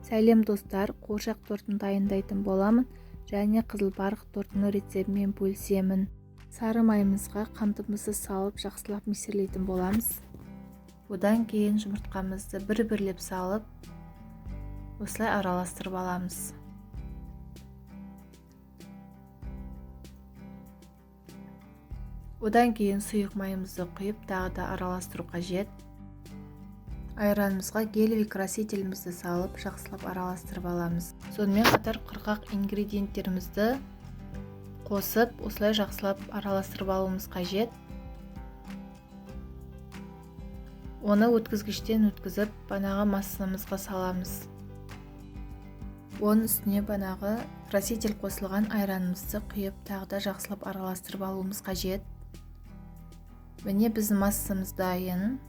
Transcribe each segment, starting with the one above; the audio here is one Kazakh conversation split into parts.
Сәлем достар, қуыршақ тортын дайындайтын боламын және қызыл барқыт тортының рецептімен бөлісемін. Сары майымызға қантымызды салып жақсылап миксерлейтін боламыз. Одан кейін жұмыртқамызды бір-бірлеп салып, осылай араластырып аламыз. Одан кейін сұйық майымызды құйып, тағы да араластыру қажет. Айранымызға гелевый красителімізді салып, жақсылап араластырып аламыз. Сонымен қатар құрғақ ингредиенттерімізді қосып, осылай жақсылап араластырып алуымыз қажет. Оны өткізгіштен өткізіп, банағы массамызға саламыз. Оның үстіне банағы краситель қосылған айранымызды құйып, тағы да жақсылап араластырып алуымыз қажет. Міне біздің массамыз дайын.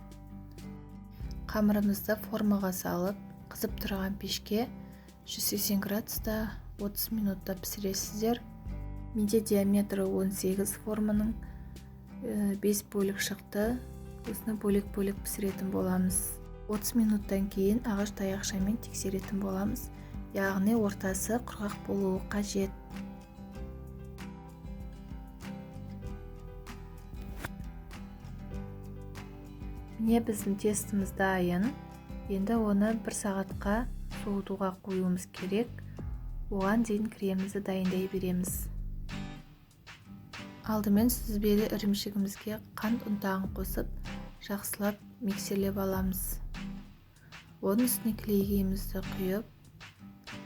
Қамырымызды формаға салып, қызып тұрған пешке 180 градуста 30 минутта пісіресіздер. Менде диаметрі 18 форманың 5 бөлік шықты. Осыны бөлек-бөлек пісіретін боламыз. 30 минуттан кейін ағаш таяқшамен тексеретін боламыз. Яғни ортасы құрғақ болуы қажет. Міне біздің тестіміз дайын. Енді оны 1 сағатқа суытуға қоюымыз керек. Оған дейін кремімізді дайындай береміз. Алдымен сүзбелі ірімшігімізге қант ұнтағын қосып, жақсылап миксерлеп аламыз. Оның үстіне клейгейімізді құйып,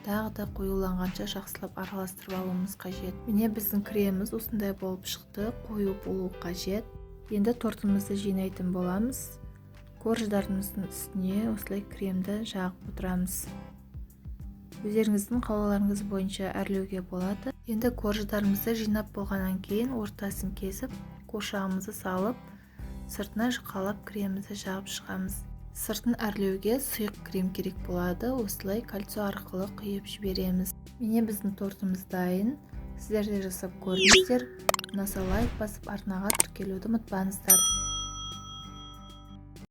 тағы да қоюланғанша жақсылап араластырып алуымыз қажет. Міне біздің креміміз осындай болып шықты, қою болуы қажет. Енді тортымызды жинайтын боламыз. Корждарымыздың үстіне осылай кремді жағып отырамыз. Өздеріңіздің қалауларыңыз бойынша әрлеуге болады. Енді корждарымызды жинап болғаннан кейін ортасын кесіп, қуыршағымызды салып, сыртына жұқалап кремімізді жағып шығамыз. Сыртын әрлеуге сұйық крем керек болады. Осылай кольцо арқылы құйып жібереміз. Міне біздің тортымыз дайын. Сіздер де жасап көріңіздер. Ұнаса лайк басып, арнаға тіркелуді ұмытпаңыздар.